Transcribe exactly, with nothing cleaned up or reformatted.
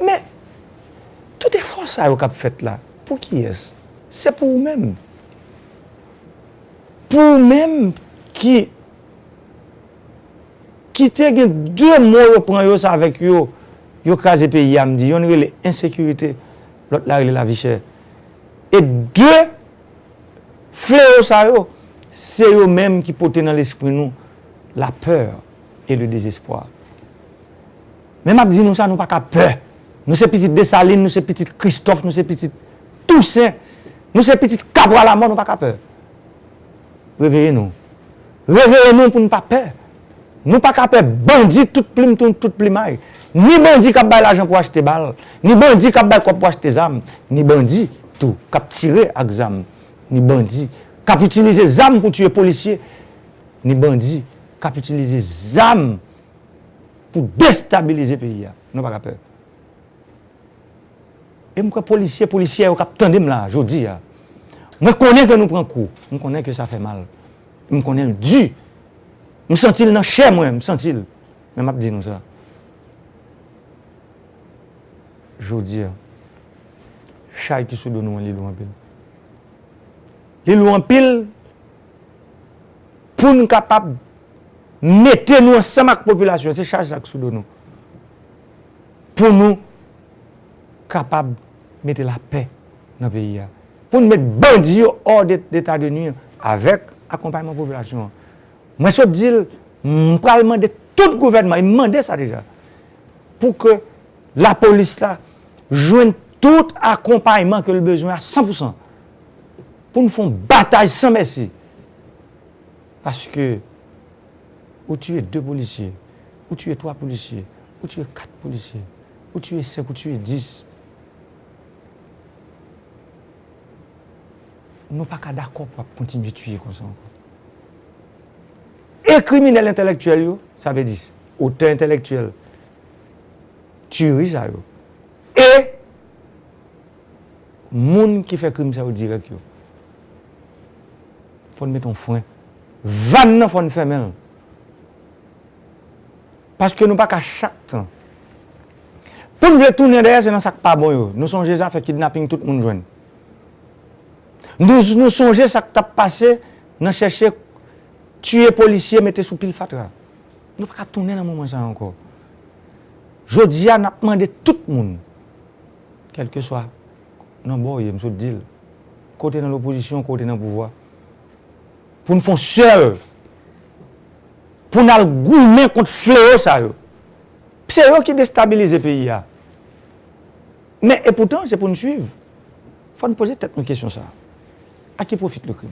Men, tout efò sa yo k ap fèt la, pou kiyès? Se pou ou menm. Pou ou menm ki, ki te gen de mo yo pran yo, se avèk yo, yo kraze peyi a, m di, yonn rele ensekirite, lòt la rele lavi chè. E de fleyo sa yo, se yo menm ki pote nan lespri nou la peur et le désespoir. Men m ap di nou sa, nou pa ka pè. Nou se pitit Desalin, nou se pitit Kristòf, nou se pitit Tousen, nou se pitit Kabra Lamò, nou pa ka pè. Reveye nou. Reveye nou pou n pa pè. Nou pa ka pè bandi tout plim, tout, tout plimay. Ni bandi k ap bay lajan pou achte bal, ni bandi k ap bay kòb pou achte zam, ni bandi tou k ap tire ak zam, ni bandi k ap itilize zam pou tiye polisye, ni bandi k ap itilize zam pou destabilize peyi a. Nou pa ka pè. E m kwè polisye, polisyè yo k ap tande m la, jodi a. Mwen konnen ke nou pran kou. M konnen ke sa fè mal. M konnen l di. M santi l nan chè mwen, m santi l. Men m ap di nou sa. Jodi a, chay ki sou do nou an, li lou anpil. Li lou anpil pou n kapab mete nou ansanm ak popilasyon, se chaj sa k sou do nou. Pou nou kapab mete lapè nan peyi a. Pou n met bandi yo hors de, d'état de nuire avèk akonpayman popilasyon an. Mwen sot di l, m pral mande tout gouvènman, e m mande sa deja, pou ke lapolis la jwenn tout akonpayman ke l bezwen a san pou san, pou n fè yon batay san mèsi. Paske ou tiye de polisye, ou tiye twa polisye, ou tiye kat polisye, ou tiye senk, ou tiye dis. Nou pa ka dakò pou ap kontinye tiye konsa ankò. E kriminèl entèlektyèl yo, sa vle di otè entèlektyèl tiyeri sa yo, e moun ki fè krim sa yo dirèk yo. Fò n mete yon fren. Vàn nan, fò n fèmen l. Paske nou pa ka chak tan. Pou n vle tounen dèyè, se nan sa k pa bon yo. Nou sonje zafè kidnaping tout moun jwenn. Nou, nou sonje sa k t ap pase nan chèche tiye polisye, mete sou pil fatra. Nou pa ka tounen nan moman sa a ankò. Jodi a, n ap mande tout moun, kèlkeswa nan bò w ye, m sot di l, ke w te nan lopozisyon, ke w te nan pouvwa, pou n fè yon sèl, pou n al goumen kont fleyo sa yo. Se yo ki destabilize peyi a. Men, epoutan, se pou n swiv. Fò n poze tèt nou kesyon sa a. À qui profite le crime?